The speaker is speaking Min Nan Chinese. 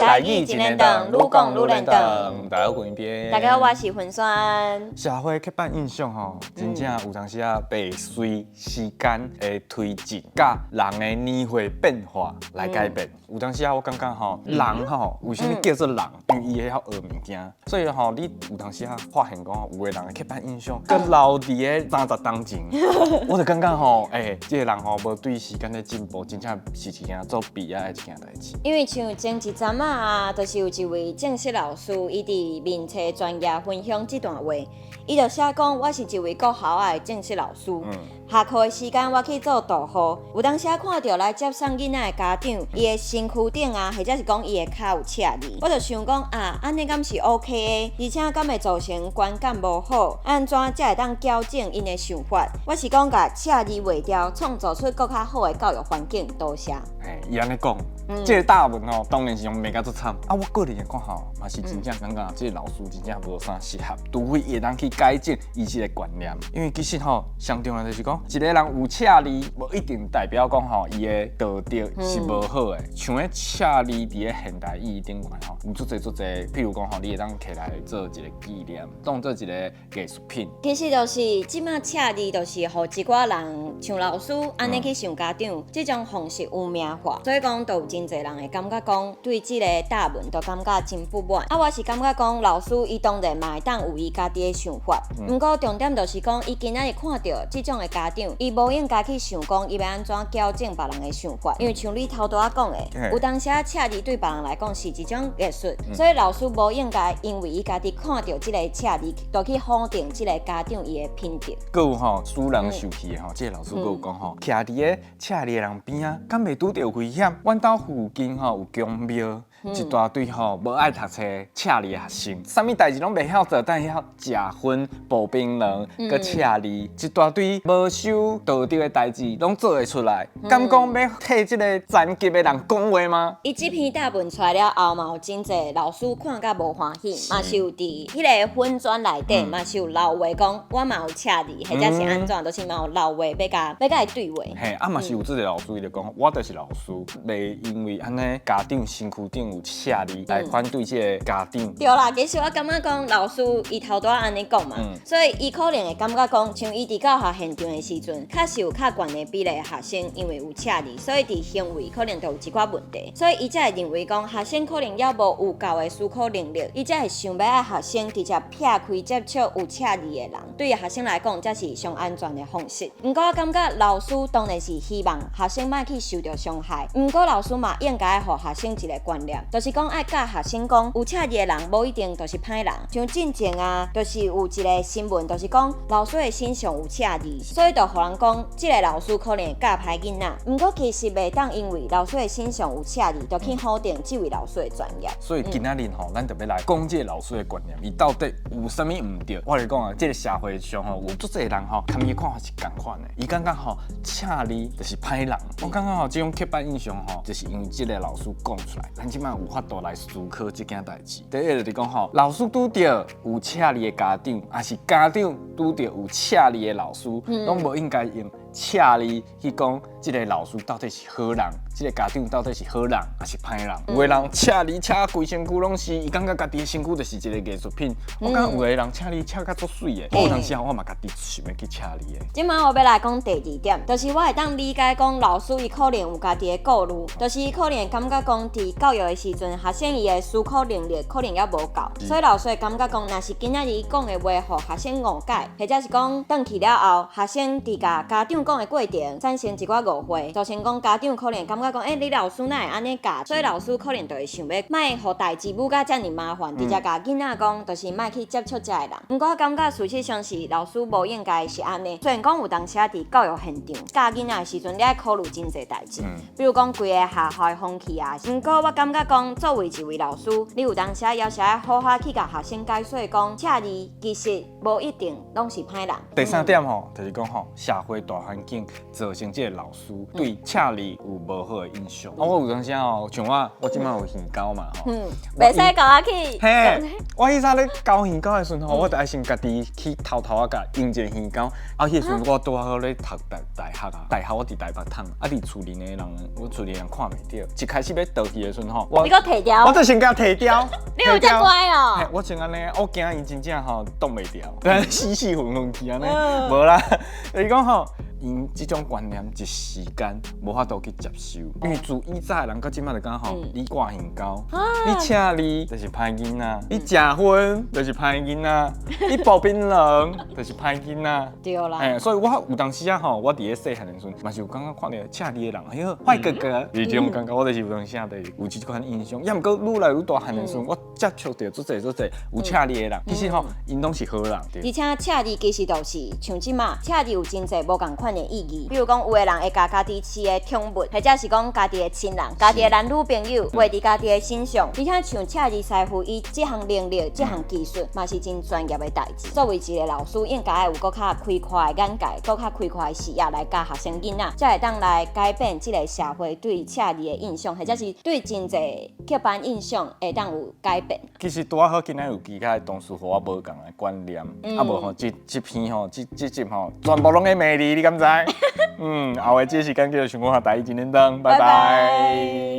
台語一連堂，愈講愈輪轉。大家好，我是邊。大家好，我是雲萱。社會刻板印象吼，真正有當時啊，袂隨時間的推進，佮人的年歲變化來改變。有當時啊，我感覺吼，人吼，為啥物叫做人？因為伊會曉學物件，所以吼，你有當時啊發現講，有的人的刻板印象，閣留佇咧30冬前，我就感覺吼，欸，這個人吼無對時間的進步，真正是一件足悲哀的一件代誌。因為像前一陣仔啊，就是有一位正式老師，伊佇面冊專頁分享這段話，伊就寫講：我是一位國校的正式老師。下課的時間，我去做導護，有當時看著來接送囡仔的家長，伊的身軀頂啊，或者是講伊的跤有赤字，我就想講啊，按呢敢是 OK 的，而且敢會造成觀感無好，按怎才會當矯正𪜶的想法？我是講共赤字劃掉，創造出閣較好的教育環境。多謝。嘿，伊按呢講，這個答文吼，當然是用罵甲足慘。啊，我個人的看法嘛是真正感覺這個老師真正無啥適合，除非伊會當去改正伊這個觀念。因為其實吼，上重要就是講，一個人有赤字，無一定代表講吼，伊的道德是無好的。像彼赤字佇咧現代意義頂懸吼，有足濟足濟，譬如講吼，你會當摕來做一個紀念，當做一個藝術品。其實就是這馬赤字，就是予一寡人像老師按呢去想家長，這種方式污名化，所以講就有真濟人會感覺講對這個答文都感覺真不滿。啊，我是感覺講老師伊當然嘛會當有伊家己的想法，毋過重點就是講伊今仔日看著這種的家長，伊無應該去想講伊欲按怎矯正別人的想法，因為像你頭拄仔講的，有當時啊赤字對別人來講是一種藝術，所以老師無應該因為伊家己看著這個赤字，就去否定這個家長伊的品德。閣有吼，使人受氣的吼，這個老師閣有講吼，徛佇咧赤字的人邊仔，敢袂拄著危險？阮兜附近吼有宮廟，一大堆吼無愛讀冊赤字的學生，啥物代誌攏袂曉做，但曉食薰、剝檳榔、閣赤字，一大堆無守道德的代誌攏做會出來，敢講欲替這个殘疾的人講話嗎？伊這篇答文出來了後，嘛有真濟老師看甲無歡喜，嘛是有佇彼个粉專內底，嘛是有留話講，我嘛有赤字，或者是按怎，就是嘛有留話欲共伊對話。嘿，啊嘛是有這个老師伊就講，我就是老師，袂因為按呢家長身軀頂有赤字來反對這个家長。對啦，其實我感覺講老師伊頭拄仔按呢講嘛，所以伊可能會感覺講，像伊佇教學現場的時陣，確實有較懸的比例學生因為有赤字，所以佇行為可能就有一寡問題，所以伊才會認為講學生可能猶無有夠的思考能力，伊才會想欲愛學生直接撇開接觸有赤字的人，對於學生來講才是上安全的方式。毋過我感覺老師當然是希望學生莫去受著傷害，毋過老師嘛應該予學生一個觀念，就是講愛教學生講有赤字的人無一定就是歹人。像進前啊，就是有一個新聞，就是講老師的身上有赤字，所以就予人講這個老師可能會教歹囡仔。毋過其實袂當因為老師的身上有赤字，就去否定這位老師的專業。所以今仔日吼，咱就欲來講這個老師的觀念，伊到底有啥物毋對？我來講啊，這個社會上吼有足濟人吼，佮伊看法是仝款的。伊感覺吼赤字就是歹人。我感覺吼這種刻板印象吼，就是因為這個老師講出來，咱這擺有法度來思考這件代誌。第一個就是講吼，老師拄著有赤字的家長，抑是家長拄著有赤字的老師，攏無應該用赤字去講這個老師到底是好人，這個家長到底是好人抑是歹人。有的人赤字赤規身軀攏是，伊感覺家己的身軀就是一個藝術品。我感覺有的人赤字赤甲足媠的，我有當時我嘛家己想欲去赤字的。這擺我欲來講第二點，就是我會當理解講老師伊可能有家己的顧慮，就是伊可能會感覺講佇教育的時陣，學生伊的思考能力可能猶無夠，所以老師會感覺講，若是今仔日伊講的話，予學生誤解，或者是講轉去了後，學生佇共家長講的過程產生一寡誤會，造成講家長可能感覺講，欸，你老師哪會按呢教？所以老師可能就會想欲莫予代誌舞甲遮爾麻煩，直接共囡仔講，就是莫去接觸遮的人。毋過我感覺事實上是老師無應該是按呢。雖然講有當時仔佇教育現場教囡仔的時陣，你愛考慮真濟代誌，比如講規个學校的風氣啊。毋過我感覺講，作為一位老師，你有當時仔猶是愛好好去共學生解說講，赤字其實無一定攏是歹人。第三點吼，就是講吼，社會大環境造成這個老師師對赤字有無好的印象。啊，我有當時吼，像我，我這擺有耳溝嘛吼。袂使共我去。嘿，我彼早咧勾耳溝的時陣吼，我就愛先家己去偷偷仔共用一個耳溝。啊，彼時陣我拄好咧讀大學啊，大學我佇台北讀，啊佇厝裡的人，我厝裡人看袂著。一開始欲倒去的時陣吼，我你閣提掉？我就先共提掉。你有遮乖哦？我先按呢，我驚伊真正吼擋袂牢，死死混混去按呢，無啦。就是講吼，𪜶這種觀念一時間無法度去接受，因為自以早的人到這擺就講吼，你掛耳溝，你赤字就是歹囡仔，你食薰就是歹囡仔，你剝檳榔就是歹囡仔。對啦。嘿，所以我有當時啊吼，我佇咧細漢的時陣，嘛是有感覺看著赤字的人，哎喲，壞哥哥，是這種感覺。我就是有當時啊，就是有這款印象。抑毋過愈來愈大漢的時陣，我接觸著足濟足濟有赤字的人，其實吼，𪜶攏是好人。而且赤字其實就是像這馬赤字有真濟無仝款的意義，比如講有的人會共家己飼的寵物，或者是講家己的親人、家己的男女朋友畫佇家己的身上。而且像赤字師傅，伊這項能力、這項技術嘛是真專業的代誌。作為一个老師，應該有閣較開闊的眼界，閣較開闊的視野來教學生囡仔，才會當來改變這个社會對赤字的印象，或者是對真濟刻板印象會當有改變。其實拄仔好今仔有其他的同事予我無仝的觀念，啊無吼，這篇吼，這集吼，全部攏咧罵你，你敢知？後下這時間繼續想講下台語真認真，拜拜。